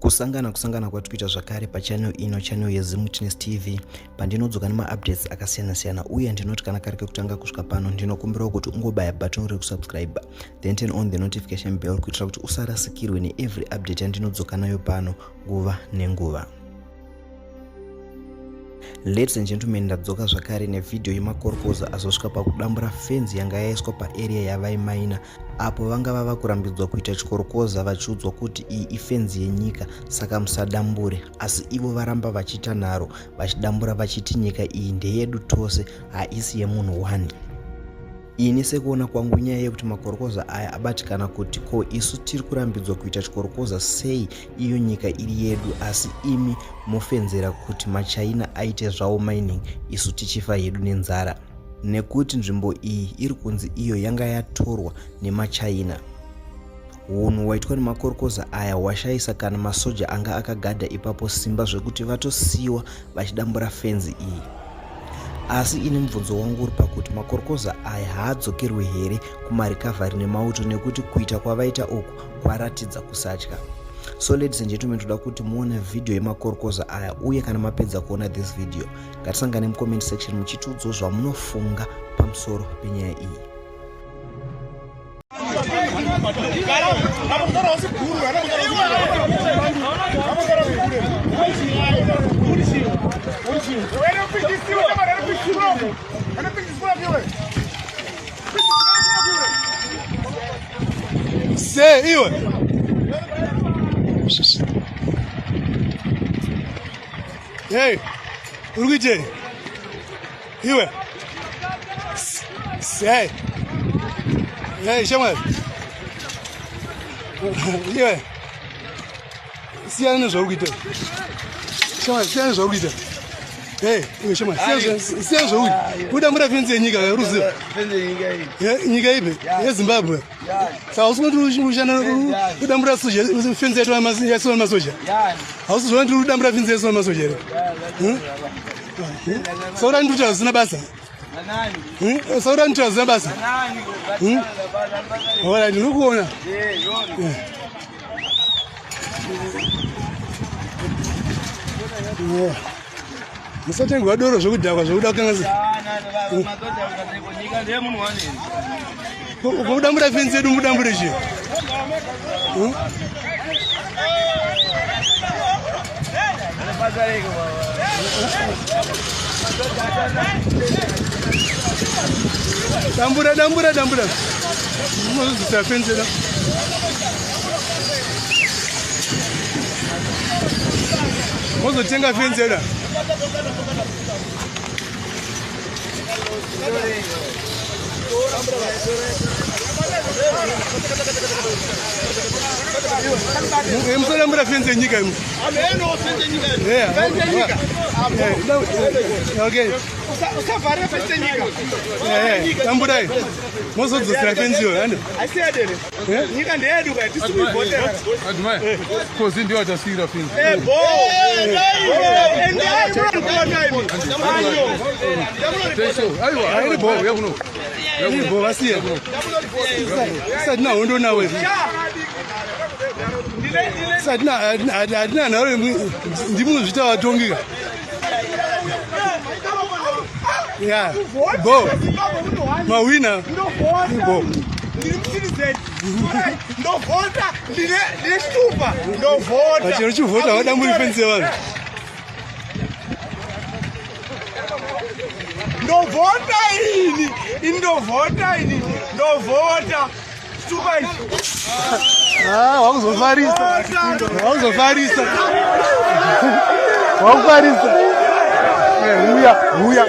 Kusangana kusangana kwatiri kuita zvakare pachannel ino, channel yeZimwitness TV, pandinodzoka nemaupdates akasiyana-siyana. Uye ndinoti kana kari kekutanga kusvika pano, ndinokumbirawo kuti ungobaya button rekusubscribe, then turn on the notification bell kuitira kuti usarasikirwe neevery update yandinodzoka nayo pano nguva nenguva. Ladies and gentlemen, ndadzoka zvakare nevhidhiyo yemakorokoza azosvika pakudambura fenzi yanga yaiswa paarea yavaimaina, apo vanga vava kurambidzwa kuita chikorokoza vachiudzwa kuti iyi ifenzi yenyika saka musadambure, asi ivo varamba vachiita nharo vachidambura vachiti nyika iyi ndeyedu tose, haisi yemunhu one. Ini sekuona kwangu nyaya yekuti makorokoza aya abatikana kuti ko isu tiri kurambidzwa kuita chikorokoza sei iyo nyika iri yedu, asi imi mofenzera kuti maChina aite zvawo mining isu tichifa hedu nenzara, nekuti nzvimbo iyi iri kunzi iyo yanga yatorwa nemaChina. Hunhu hwaitwa nemakorokoza aya hwashaisa kana masoja anga akagadha ipapo simba zvekuti vatosiyiwa vachidambura fenzi iyi. Asi ini mubvunzo wangu uri pakuti makorokoza aya haadzokerwe here kumarecovery nemauto, nekuti kuita kwavaita uku kwaratidza kusatya. So ladies and gentlemen, toda kuti muone vhidhiyo yemakorokoza aya, uye kana mapedza kuona this video, ngatisangane mucomment section muchitiudzawo zvamunofunga pamusoro penyaya iyi. Se iwe. Hey, uri kuitei? Iwe. Hey. Hey, shamwari. Iwe. Siyana nezvauri kuita. Shamwari, siyana nezvauri kuita. Hey, iwe shamwari, siyana zvauri kuita. Kudambura fenzi yenyika, ruziva. Nyika ipi? YeZimbabwe. Saka hausi kuti ushanda kudambura fenzi yaiswa nemasoja? Hausi zvoona ndiri kudambura fenzi yaiswa nemasoja here? Saura ndikuti hazvina basa. Saura ndikuti hazvina basa. Alright, ndiri kuona. Yeah. Musatengwa doro zvekudhakwa zvekuda kukanganisa. Kudambura fenzi yedu mudambure chii? Dambura, dambura, dambura. Munozvisa fenzi yedu. Mozotenga fenzi yedu. Musadambura fenzi yenyika imi. Usavhare fenzi yenyika. Tamburai. Mozodzosera fenzi iyoyo. Nyika ndeyedu ka tisi kuivhotera. Admire. Kozi ndiyo atasiyira fenzi. Eh, bo. Endai munondiona imi. Tenso. Aiwa, Airi bo. Uya kuno. Iri bo vasiye. Isati hondo nawe. Isati hatina nharo ndimuzvita vatongi ka. Yeah. Bo. Mawina. Bo. Ndovhota ndine chitupa ndovhota. Pachero chivhota vadamburi fenzi yevanhu. Ndovhota ini, ini ndovhota ini, ndovhota. Chitupa ichi. Ah, wakuzofarisa. Wakuzofarisa. Wakufarisa. Huya, huya.